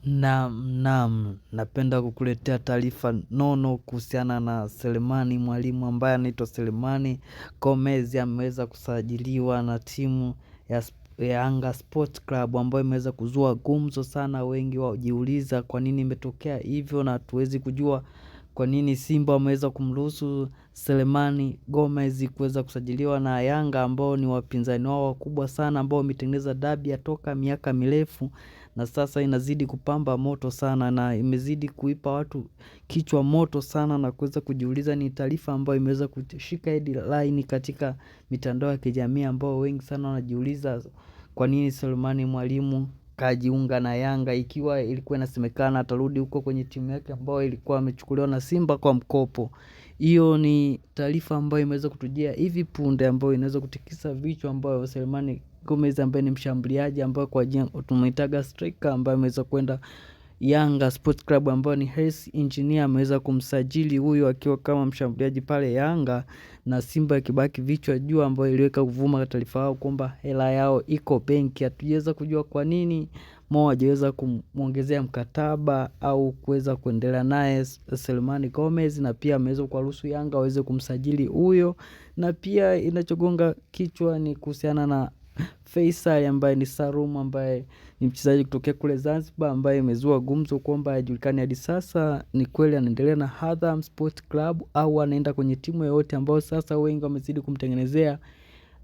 Naam, naam, napenda kukuletea taarifa nono kuhusiana na Selemani Mwalimu ambaye anaitwa Selemani Gomez ameweza kusajiliwa na timu ya Yanga Sports Club ambayo imeweza kuzua gumzo sana. Wengi wajiuliza kwa nini imetokea hivyo na hatuwezi kujua kwa nini Simba wameweza kumruhusu Selemani Gomez kuweza kusajiliwa na Yanga ambao ni wapinzani wao wakubwa sana ambao wametengeneza dabi ya toka miaka mirefu na sasa inazidi kupamba moto sana na imezidi kuipa watu kichwa moto sana na kuweza kujiuliza ni taarifa ambayo imeweza kushika headline katika mitandao ya kijamii ambao wengi sana wanajiuliza kwa nini Selemani Mwalimu kajiunga na Yanga ikiwa ilikuwa inasemekana atarudi huko kwenye timu yake ambayo ilikuwa amechukuliwa na Simba kwa mkopo. Hiyo ni taarifa ambayo imeweza kutujia hivi punde ambayo inaweza kutikisa vichwa ambayo Selemani Gomez ambaye ni mshambuliaji ambaye kwa jina tunamuitaga striker ambaye ameweza kwenda Yanga Sports Club ambayo ni Hersi Engineer ameweza kumsajili huyo akiwa kama mshambuliaji pale Yanga na Simba ikibaki vichwa juu, ambayo iliweka kuvuma taarifa yao kwamba hela yao iko benki. Hatujaweza kujua kwa nini Mo hajaweza kumwongezea mkataba au kuweza kuendelea naye Selemani Gomez, na pia ameweza kuwaruhusu Yanga waweze kumsajili huyo, na pia inachogonga kichwa ni kuhusiana na Faisal ambaye ni Salum ambaye ni mchezaji kutokea kule Zanzibar ambaye imezua gumzo kwamba hajulikani hadi sasa ni kweli anaendelea na Azam Sport Club au anaenda kwenye timu yoyote ambayo sasa wengi wamezidi kumtengenezea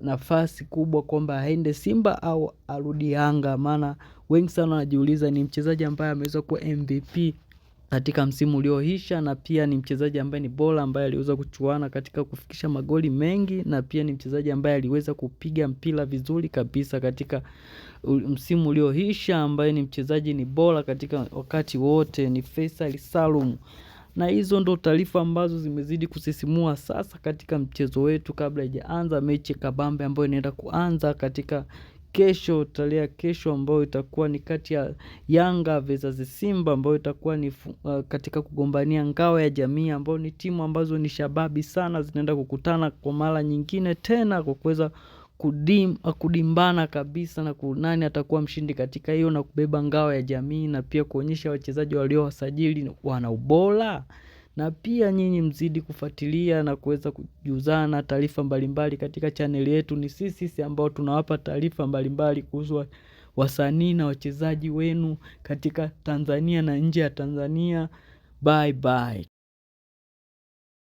nafasi kubwa kwamba aende Simba au arudi Yanga, maana wengi sana wanajiuliza ni mchezaji ambaye ameweza kuwa MVP katika msimu ulioisha na pia ni mchezaji ambaye ni bora ambaye aliweza kuchuana katika kufikisha magoli mengi na pia ni mchezaji ambaye aliweza kupiga mpira vizuri kabisa katika msimu ulioisha ambaye ni mchezaji ni bora katika wakati wote ni Faisal Salum. Na hizo ndo taarifa ambazo zimezidi kusisimua sasa katika mchezo wetu kabla haijaanza mechi kabambe ambayo inaenda kuanza katika kesho, tarehe ya kesho ambayo itakuwa ni kati ya Yanga versus Simba ambayo itakuwa ni katika kugombania ngao ya jamii ambayo ni timu ambazo ni shababi sana zinaenda kukutana kwa mara nyingine tena kwa kuweza kudimbana kabisa na nani atakuwa mshindi katika hiyo na kubeba ngao ya jamii na pia kuonyesha wachezaji waliowasajili wana ubora. Na pia nyinyi mzidi kufuatilia na kuweza kujuzana taarifa mbalimbali katika chaneli yetu. Ni sisi ambao tunawapa taarifa mbalimbali kuhusu wasanii na wachezaji wenu katika Tanzania na nje ya Tanzania. Bye bye.